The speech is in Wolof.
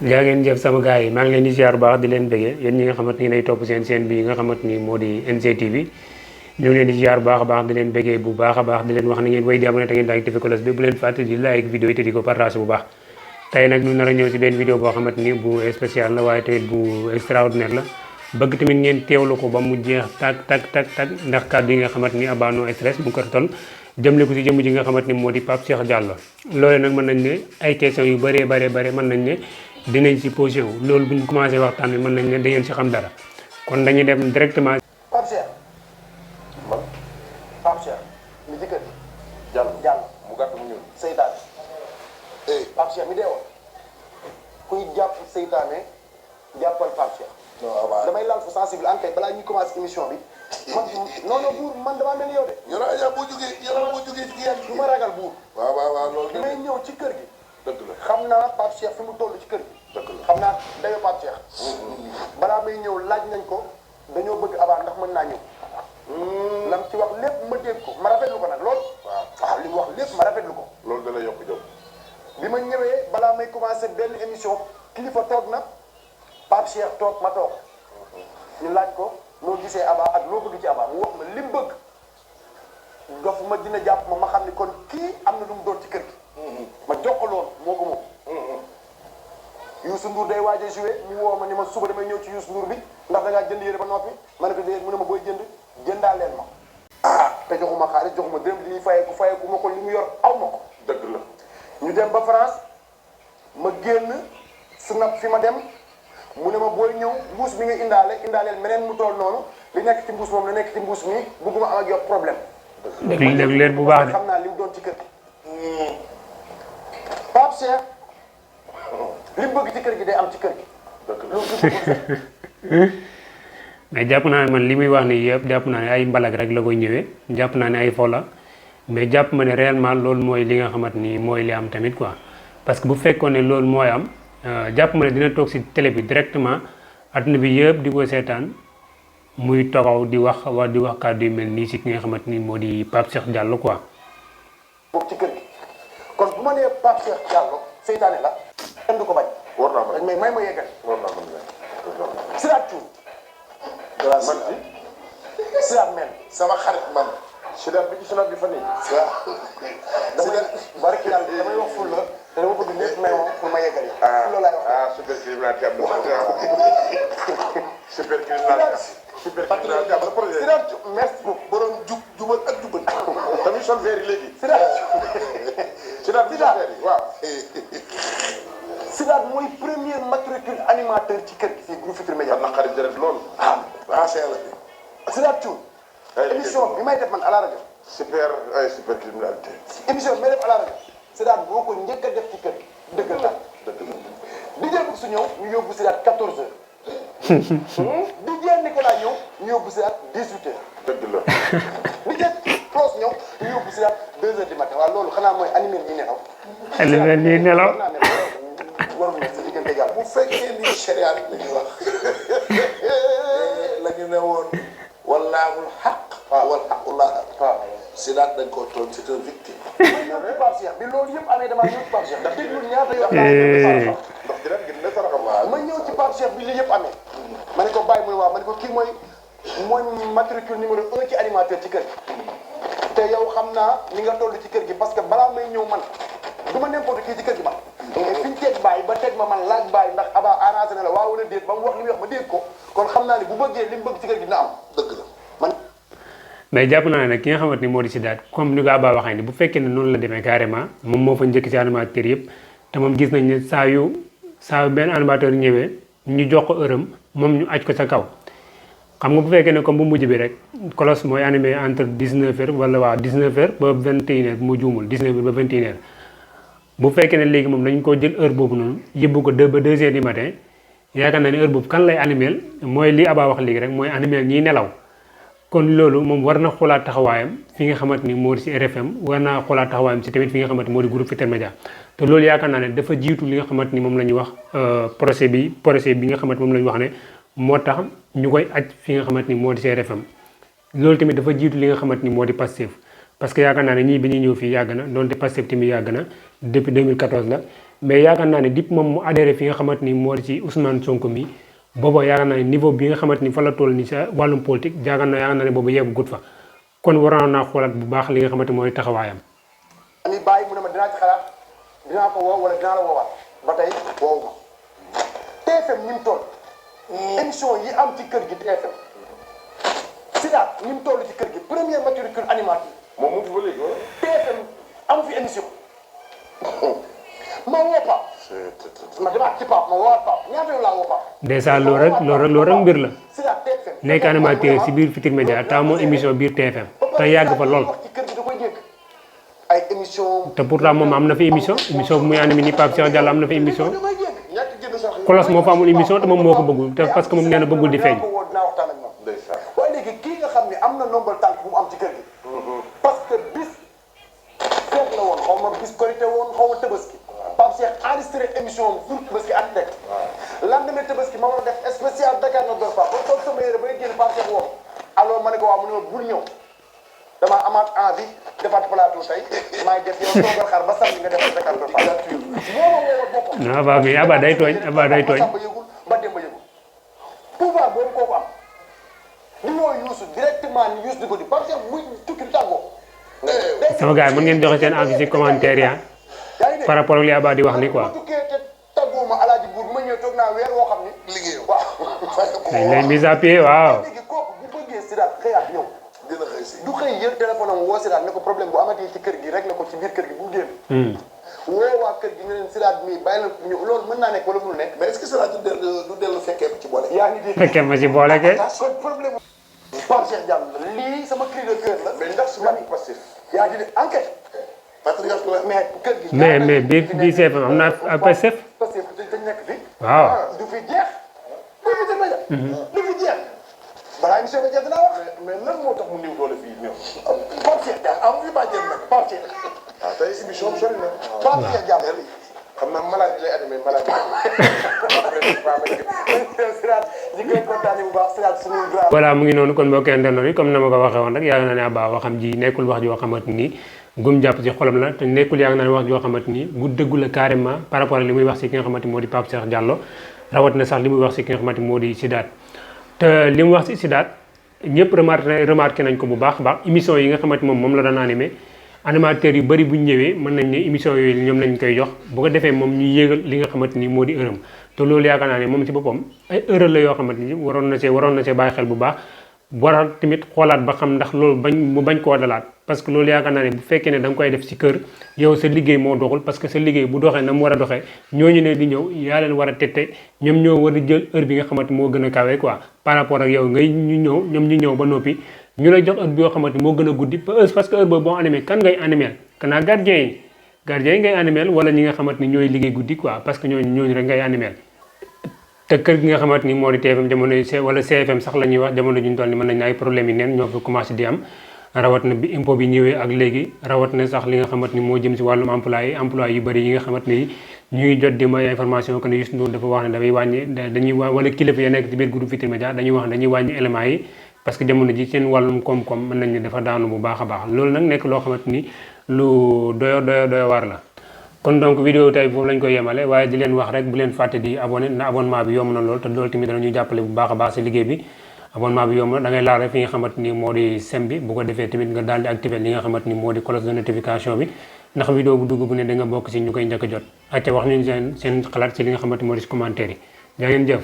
jaa ngeen jëf sama gars yi maa ngi leen di ziar bu baax di leen bëggee yéen ñi nga xamante ni nay topp seen chaîne bi nga xamante ni moo di NGTV ñu ngi leen di ziar bu baax a baax di leen bëggee bu baax a baax di leen wax na ngeen way di abonné te ngeen daal di cloche bi bu leen fàtte di like vidéo yi te di ko partage bu baax tey nag ñu nar a ñëw si benn vidéo boo xamante ni bu spécial la waaye tamit bu extraordinaire la bëgg tamit ngeen teewlu ko ba mu jeex tak ndax kàddu yi nga xamante ni Aba No Stress mu ko ton jëmle ko si jëmm ji nga xamante ni moo di Pape Cheikh Diallo loolu nag mën nañ ne ay questions yu bëree mën nañ ne dinañ si posé wu loolu bu ñu commencé waxtaan bi mën nañ ne da ngeen si xam dara kon dañuy dem directement. Pape Cheikh man Pape Cheikh mi ci kër gi. Diallo mu gàtt mu ñuul. Seytaane. Pape Cheikh mi dee woon kuy jàpp seytaane jàppal Pape Cheikh. non damay laal fu sensible en fait balaa ñuy commencé émission bi man non buur man damaa mel ni yow de. yow yaa boo jógee ci kii du ma ragal buur. waaw loolu damay ñëw ci kër gi. dëgg la xam naa Pape Cheikh fi mu toll ci kër gi. dëgg la xam naa dayo Pape Cheikh. balaa may ñëw laaj nañ ko dañoo bëgg Aba ndax mën naa ñëw. lam ci wax lépp ma dégg ko ma rafetlu ko nag lool. waaw li mu wax lépp ma rafetlu ko. loolu da lay yokk jom. bi ma ñëwee balaa may commencé benn émission kilifa toog na Pape Cheikh toog ma toog. ñu laaj ko noo gisee Aba ak loo bëgg ci Aba mu wax ma li mu bëgg. dof ma dina jàpp ma xam ni kon kii am na lu mu doon ci kër gi. ma jox ko loolu moo ko moom. Youssou Ndour day waaj a joué mu woo ma ni ma suba damay ñëw ci Youssou Ndour bi ndax da ngaa jënd yére ba noppi ma ne ko déedéet mu ne ma booy jëndaa leen ma. te joxuma xaalis joxuma dërëm li ñuy fayeeku ma ko li mu yor aw ma ko. dëgg la ñu dem ba France ma génn snap fi ma dem mu ne ma booy ñëw mbuus mi nga indaaleel meneen mu toll noonu li nekk ci mbuus moom la nekk ci mbuus mi bugguma am ak yow problème. dégg leen bu baax de xam naa li mu doon ci kër gi. Pape Cheikh li mu bëgg ci kër gi day am ci kër gi. mais jàpp naa ne man li muy wax nii yëpp jàpp naa ne ay mbalag rek la koy ñëwee jàpp naa ne ay fola mais jàpp ma ne réellement loolu mooy li nga xamante ni mooy li am tamit quoi parce que bu fekkoon ne loolu mooy am jàpp ma ne dina toog si télé bi directement adduna bi yëpp di ko seetaan muy taxaw di wax kàddu yu mel nii si ki nga xamante ni moo di Pape Cheikh Diallo quoi. boobu ci kër gi kon bu ma nee Pape Cheikh Diallo seytaane la kenn du ko bañ. war naa dañ may ma yeggal. war naa mën Sidaat Thioune. man ci Sidaat men sama xarit man. Sidaat bi ci Sidaat bi fan yii. waaw. damay barki yàlla damay wax ful la te dama bëgg ñëpp may wax pour ma yeggal yi. loolu laay wax super criminalité am na super criminalité. super criminalité am na projet. Sidaat Thioune merci beaucoup. borom jubal ak jubal. tamit sol verre yi léegi. Sidaat bi sol verre yi waaw. Sidaat mooy premier matricule animateur ci kër gi fii groupe Futurs Médias. na xarit deret loolu. ancien la. Sidaat Thioune. émission bi may def man à la rajo. super criminalité. émission bi may def à la rajo. Sidaat boo ko njëkk a def ci kër gi. dëgg la di jël su ñëw ñu yóbbu Sidaat 14h. di jël Nicolas ñëw ñu yóbbu Sidaat 18h. dëgg la. di jël Pros ñëw ñu yóbbu Sidaat 2h du matin waaw loolu xanaa mooy animé ñi nelaw. animé ñi nelaw. warul nekk sa diggante jàll. bu fekkee ni sharia rek la ñuy wax la ñu ne woon wallaahul xaq. waaw wal xaqullah. waaw Sidaat dañ koo tooñ c'est un victime. man ñëw ci Pape Cheikh bi loolu yëpp amee damaa ñëw ci Pape Cheikh ndax déglu ñaata yoon ndax deret gi dina saraxam waaw. ma ñëw ci Pape Cheikh bi li yëpp amee ma ne ko bàyyi mu ne waaw ma ne ko kii mooy matricule numéro 1 ci animateur ci kër gi te yow xam naa ni nga toll ci kër gi parce que balaa may ñëw man du ma n'importe kii ci kër gi man mais fi ñu teg bàyyi ba teg ma man laaj bàyyi ndax Aba arrangé na la waaw wala déet ba mu wax li muy wax ma dégg ko kon xam naa ne bu bëggee li mu bëgg ci kër gi dina am dëgg la man. mais jàpp naa ne nag ki nga xamante ni moo di Sidaat comme ni ko Aba waxee ni bu fekkee ne noonu la demee carrément moom moo fa njëkk ci animateur yëpp te moom gis nañ ne saa yu benn animateur ñëwee ñu jox ko heure am moom ñu aj ko sa kaw xam nga bu fekkee ne comme bu mujj bi rek Kolos mooy animé entre 19h wala waaw 19h ba 21h mu juumul 19h ba 21h bu fekkee ne léegi moom dañ ko jël heure boobu noonu yóbbu ko 2 ba 2h du matin yaakaar naa ne heure boobu kan lay animé mooy li Aba wax léegi rek mooy animé ñiy nelaw. kon loolu moom war na xoolaat taxawaayam fi nga xamante ni moo di si RFM war naa xoolaat taxawaayam si tamit fi nga xamante ni moo di groupe Futurs Médias te loolu yaakaar naa ne dafa jiitu li nga xamante ni moom la ñuy wax projet bi nga xamante moom la ñu wax ne moo tax ñu koy aj fi nga xamante ni moo di si RFM loolu tamit dafa jiitu li nga xamante ni moo di Pastef parce que yaakaar naa ne ñii bi ñuy ñëw fii yàgg na donte Pastef tamit yàgg na depuis 2014 la mais yaakaar naa ne dip moom mu adhéré fi nga xamante ni moo di ci Ousmane Sonko mi booba yaakaar naa ne niveau bi nga xamante ni fa la toll ni sa wàllum politique yaakaar naa ne boobu yeggu gut fa kon waroon naa xoolaat bu baax li nga xamante mooy taxawaayam. ni bàyyi mu ne ma dinaa ci xalaat dinaa ko woo wala dinaa la woowaat ba tey woowu ma TFM ni mu toll émission yi am ci kër gi TFM Sidath ni mu toll ci kër gi première matricule animatrice moom mu fi ba léegi TFM amu fi émission ma woo Pape ma demaat ci Pape ma woowaat Pape ñaata yoon laa woo Pape. dèjà loolu rek mbir la Sidath TFM nekk animateur si biir Futurs Médias taamoo émission biir TFM te yàgg fa lool. wax ci kër gi da koy dégg ay émission te pourtant moom am na fi émission bu muy animé ni Pape Cheikh Diallo am na fi émission da koy dégg ñàkk jënd sax Kolos moo fa amul émission te moom moo ko bëggul te parce que moom nee na bëggul di feeñ. dinaa waxtaan ak moom ndeysaan waaye léegi kii nga xam ne am na nombal tànk bu mu am ci kër gi parce que bis feet la woon xaw ma bis korité woon xaw ma Tabaski Pape Cheikh enregistré émission am sur Tabaski ak teg lendemain Tabaski ma war a def spécial Dakar na door Pape ba toog sama yére bay génn Pape Cheikh woo alors ma ne ko waaw mu ne ma bul ñëw damaa amaat envie defaat plateau tey maay def yow toogal xaar ba samedi nga defal Dakar door Pape moo ma woo boppam non Aba mi Aba day tooñ Aba day tooñ. Samba yëgul ba Demba yëgul pouvoir boobu kooku am di woo Youssou directement ni Youssou di ko di Pape Cheikh muy tukki di tàggoo sama gars yi mën ngeen joxe seen avis ci commentaire ya par rapport ak li Aba di wax ni quoi. ma tukkee te tàggoo ma alaaji buur bu ma ñëwee toog naa weer woo xam ni liggéeyam waaw dañ lay mise à pied waaw. léegi kooku bu bëggee Sidath xëyaat ñëw dina xëy si du xëy yër téléphone am woo Sidath ne ko problème bu amatee ci kër gi rek la ko ci biir kër gi bu génn woo waa kër gi ne leen Sidath mii bàyyi la ñu loolu mën naa nekk wala mënul nekk mais est-ce que cela du dellu fekkee ci boole yaa ngi dégg fekkee ma ci boole ke. kon problème Pape Cheikh Diallo la lii sama cri de cœur la mais ndax su ma passif yaa ngi dégg enquête patriote la mais kër gi mais biir CFM am na Pastef. parce que dañ nekk fi waaw. du fi jeex du fi jeex du fi jeex balaa émission bi jeex dinaa wax mais lan moo tax mu néew doole fii ñëw Pape Cheikh Diallo amu fi bàjjen nag Pape Cheikh waaw tey émission bi sori na Pape Cheikh Diallo xam naa malade lay animé malade Sidath di koy kontaane bu baax Sidath suñu grand voilà mu ngi noonu kon mbokk internet yi comme na ma ko waxee woon rek yaakaar naa ne Aba waxam ji nekkul wax joo xamante ni gum jàpp ci xolam la te nekkul yaakaar naa ne wax joo xamante ni bu dëggu la carrément par rapport ak li muy wax ci ki nga xamante moo di Pape Cheikh Diallo rawat na sax li muy wax ci ki nga xamante moo di Sidath te li mu wax ci Sidath ñëpp remarqué nañ ko bu baax a baax émission yi nga xamante moom la daan animé animateurs yu bëri bu ñu ñëwee mën nañ ne émission yooyu ñoom lañ koy jox bu ko defee moom ñu yéegal li nga xamante ni moo di ërëm te loolu yaakaar naa ne moom ci boppam ay erreur la yoo xamante ni waroon na see bàyyi xel bu baax waral tamit xoolaat ba xam ndax loolu mu bañ koo dalaat parce que loolu yaakaar naa ne bu fekkee ne da nga koy def ci kër yow sa liggéey moo doxul parce que sa liggéey bu doxee na mu war a doxee ñooñu ne di ñëw yaa leen war a tette ñoom ñoo war a jël heure bi nga xamante moo gën a kawe quoi par rapport ak yow ñoom ñu ñëw ba noppi ñu lay jox heure bi yoo xamante moo gën a guddi parce que heure boobu boo animé kan ngay animé kanaa gardien yi ngay animé wala ñi nga xamante ni ñooy liggéey guddi quoi parce que ñooñu rek ngay animé te kër gi nga xamante ni moo di TFM jamono wala CFM sax la ñuy wax jamono juñ toll ni mën nañ ne ay problème yi neen ñoo fi commencé di am rawat na bi impôt bi ñëwee ak léegi rawat na sax li nga xamante ni moo jëm si wàllum emploi yu bëri yi nga xamante ni ñuy jot di may information que ne Youssou Ndour dafa wax ne dafay wàññi wala kilifa ya nekk ci biir groupe Futurs Médias dañuy wax ne dañuy wàññi éléments yi parce que jamono ji seen wàllum koom-koom mën nañ ne dafa daanu bu baax a baax loolu nag nekk loo xamante ni lu doyo waar la kon donc vidéo tey foofu lañ koy yemale waaye di leen wax rek bu leen fàtte di abonné na abonnement bi yomb na lool te loolu tamit danañu jàppale bu baax a baax si liggéey bi abonnement bi yomb na da ngay laal rek fi nga xamante ni moo di sem bi bu ko defee tamit nga daal di activer li nga xamante ni moo di cloche de notification bi ndax vidéo bu dugg bu ne da nga bokk si ñu koy njëkk a jot acca wax ñu seen xalaat si li nga xamante moo di si commentaire yi jaa ngeen jëf